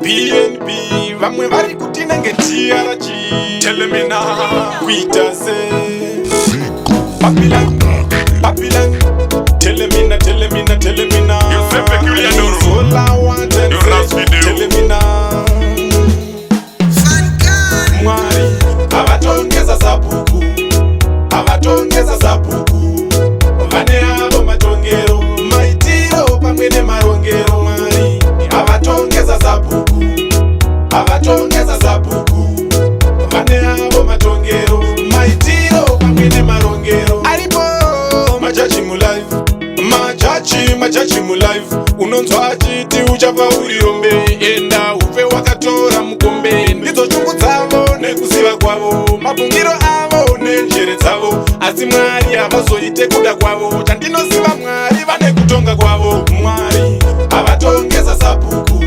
BNB, vamwe vari kuti nenge TRG. Telemina kuita se Babylon, Babylon. Telemina, telemina, telemina. José Peculiar Doro. Zola want and Jonas say, Video. Telemina. Mwari avatongesa sabhuku, avatongesa sabhuku, vane avo matongero, maitiro pamwe nemarongero. Mwari avatongesa sabhuku, avatongesa sabhuku, vane avo matongero, maitiro pamwe nemarongero. Aripo majaji mulife, majaji, majaji mulife. Unonzwa achiti uchabva uri rombe, enda ufe wakatora mukombe. Ndidzo shungu dzavo nekuziva kwavo, mafungiro avo nenjere dzavo, asi Mwari havazoite kuda kwavo. Chandinoziva, Mwari vane kutonga kwavo. Mwari avatongesa sabhuku,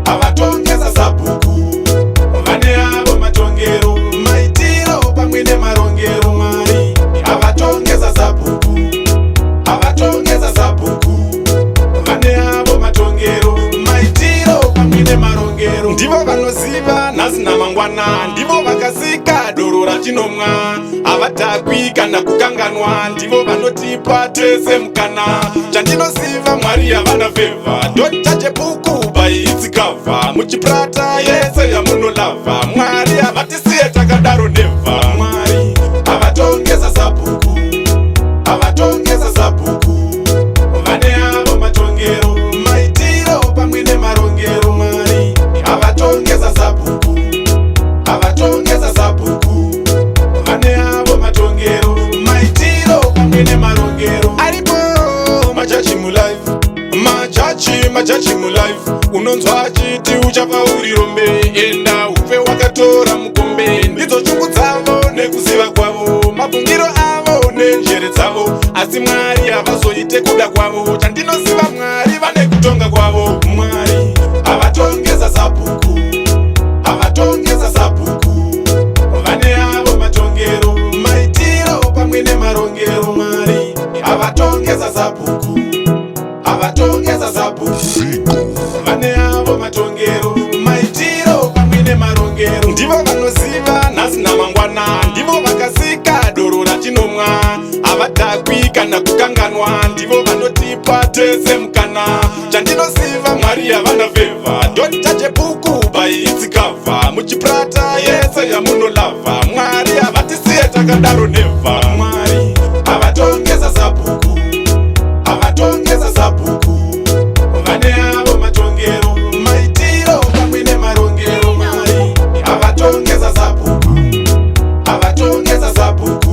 avatongesa sabhuku, vane avo matongero, maitiro pamwe nemarongero. Mwari avatongesa sabhuku, avatongesa sabhuku, vane avo matongero, maitiro pamwe nemarongero. Ndivo vanoziva nhasi namangwana, ndivo vakasika doro ratinomwa. Havadhakwi kana kukanganwa, ndivo vanotipa tese mukana. Chandinoziva, Mwari havana favour. Don't judge a book by its cover. Muchiprata yese yamunolavha, Mwari havatisiye takadaro, never. Mwari avatongesa sabhuku, avatongesa sabhuku, vane avo matongero, maitiro pamwe nemarongero. Mwari avatongesa sabhuku, avatongesa sabhuku, vane avo matongero, maitiro pamwe nemarongero. Aripo majaji mulife, majaji, majaji mulife. Unonzwa achiti uchabva uri rombe, enda ufe wakatora mukombe. Ndidzo shungu dzavo nekuziva kwavo, mafungiro avo nenjere dzavo, asi Mwari havazoite kuda kwavo. Chandinoziva, Mwari vane kutonga kwavo. Mwari avatongesa sabhuku, avatongesa sabhuku, vane avo matongero, maitiro pamwe nemarongero. Mwari avatongesa sabhuku, avatongesa sabhuku, vane avo matongero, maitiro pamwe nemarongero. Ndivo vanoziva nhasi namangwana, ndivo vakasika doro ratinomwa. Havadhakwi kana kukanganwa, ndivo vanotipa tese mukana. Chandinoziva, Mwari havana favour. Don't judge a book by its cover. Muchiprata yese yamunolavha, Mwari havatisiye takadaro, never. Mwari avatongesa sabhuku, avatongesa sabhuku, vane avo matongero, maitiro pamwe nemarongero. Mwari avatongesa sabhuku, avatongesa sabhuku.